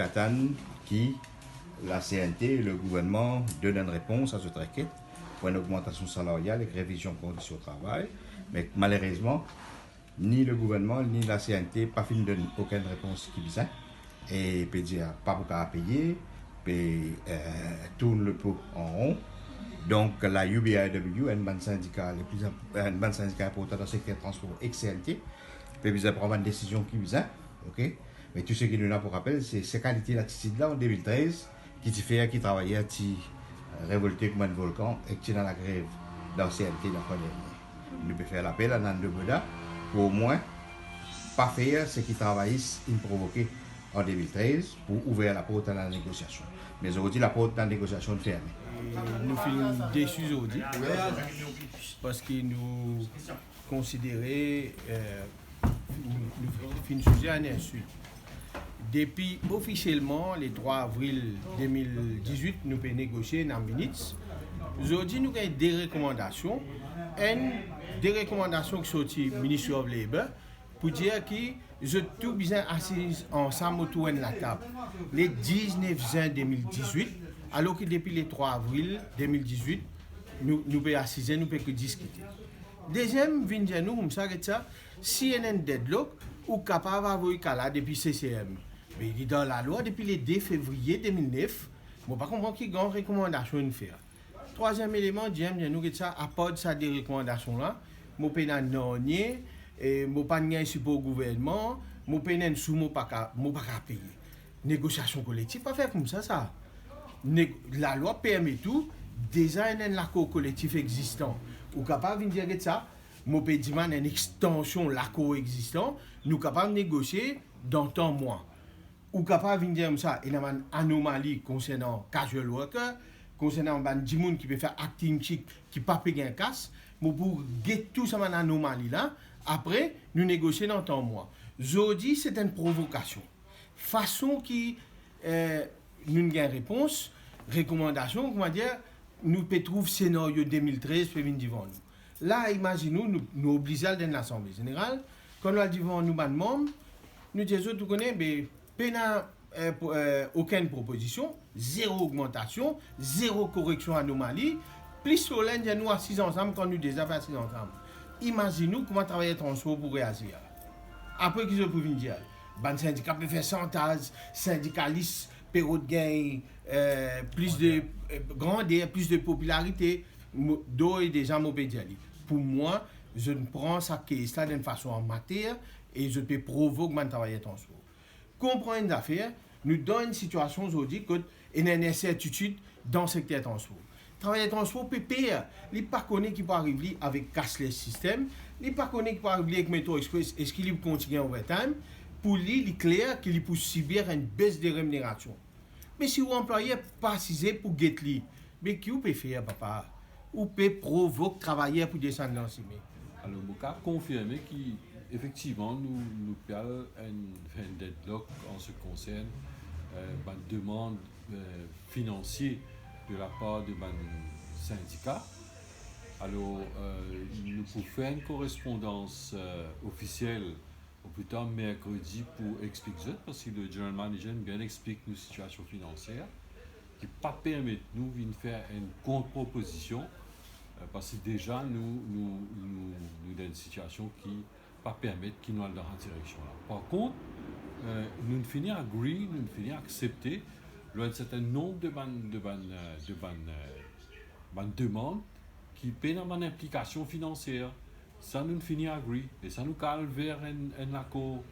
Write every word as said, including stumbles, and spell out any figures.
Atann ki la C N T, le gouvernman, donn enn repons a zot reket pou enn ogmantasion salarial ek revizion kondision travay. Me malerezman, ni le gouvernman, ni la C N T pa finn donn okenn repons ki bizin. E pe dir pa pou kapav peye, pe, eh, tourn le po an ron. Donk, la U B I W, enn bann sindika le pli inp-, enn bann sindika inportan dan sekter transpor ek C N T, pe bizin pran bann desizion ki bizin, ok? Me tou seki nou ena pou rapel, se, se kalite latitid la an de mil trez ki ti fer ki travayer ti, eh, revolte kouma enn volkan ek ti ena lagrev dan C N T dan fwa dernie. Nou pe fer lapel a Nando Boda pou omwin pa fer seki travayis inn provoke an de mil trez pou ouver laport a la negosiasion. Me zordi laport a la negosiasion ferme. E nou finn desi zordi, parski nou konsidere, eh, nou, nou finn size enn insilt. Depi ofisielman le trwa avril de mil dizwit, nou pe negosie, ena minutes. Zordi nou gagn de rekomandasion. Enn, de rekomandasion ki sorti Ministry of Labour pou dir ki zot tou bizin asiz ansam otour enn latab le diznef zin de mil dizwit, alor ki depi le trwa avril de mil dizwit, nou, nou pe asize, nou pe diskite. Deziem vinn dir nou koumsa, get sa, si ena enn deadlock, ou kapav avoy ka la depi C C M. Me li dan lalwa depi le de fevriye de mil nef, mo pa konpran ki gran rekomandasion inn fer. Trwaziem eleman, dir nou, get sa, apar sa de rekomandasion la, mo pena nanye, e mo pa gagn sipor gouvernman, mo pena enn sou, mo pa ka, mo pa ka peye. Negosiasion kolektif pa fer koumsa sa. Ne-, lalwa permet ou deza ena enn lakor kolektif egzistan. Ou kapav vinn dir, get sa, mo pe dimann enn extansion lakor egzistan, nou kapav negosie dan tan mwa. Ou kapav vinn dir koumsa, ena bann anomali konsernan casual worker, konsernan bann dimoun ki pe fer acting chic, ki pa pe gagn kas, mo pou get tou sa bann anomali la, apre nou negosie dan tan mwa. Zordi, se enn provokasion. Fason ki, eh, nou gagn repons, rekomandasion, kouma dir, nou pe trouv senario de mil trez pe vinn divan nou. La, imazinn ou, nou, nou oblize al dan Lasanble Zeneral, kan nou al divan nou bann manm, nou dir zot, ou kone, be, pena, eh, pro-, eh, okenn propozision, zero ogmantasion, zero koreksion anomali, plis lor la, nou asiz ansam kan nou deza pe asiz ansam. Imazinn ou kouma travayer transpor pou reazir. Apre ki zot pou vinn dir? Bann sindika pe fer santaz, sindikalis pe rod gagn, eh, plis de, eh, grander, plis de popilarite. Mo, do e deza mo pe dir li. Pou mwa, zot pran sa kes la dan enn fason amater e zot pe provok bann travayer transpor. Konpran enn zafer, nou dan enn sitiasion zordi kot ena enn insertitid dan sekter transpor. Travayer transpor pe per, li pa kone ki pou ariv li avek cashless system, li pa kone ki pou ariv li avek Metro Express, eski li pou kontign overtime. Pou li, li kler ki li pou sibir enn bes de reminerasion. Me si ou anplwayer pa asize pou get li, me ki ou pe fer, papa? Ou pe provok travayer pou desann dan sime. Alor, mo kapav konfirme ki efektivman nou, nou pe al enn, enn deadlock an se ki konsern, eh, bann demann, eh, finansie de lapar de bann sindika. Alor, eh, nou pou fer enn korespondans, eh, ofisiel o pli tar merkredi pou explik zot, parski le general manager inn bien explik nou sitiasion finansier, ki pa permet nou vinn fer enn kont-propozision, eh, parski deza nou, nou, nou, nou dan enn sitiasion ki pa permet ki nou al dan sa direksion la. Par kont, eh, nou fini agree, nou fini aksepte lor enn serten nonb de bann, de bann, eh, de bann, eh, bann demann ki pena bann inplikasion finansier. Sa nou fini agree, e sa nou kapav al ver enn, enn lakor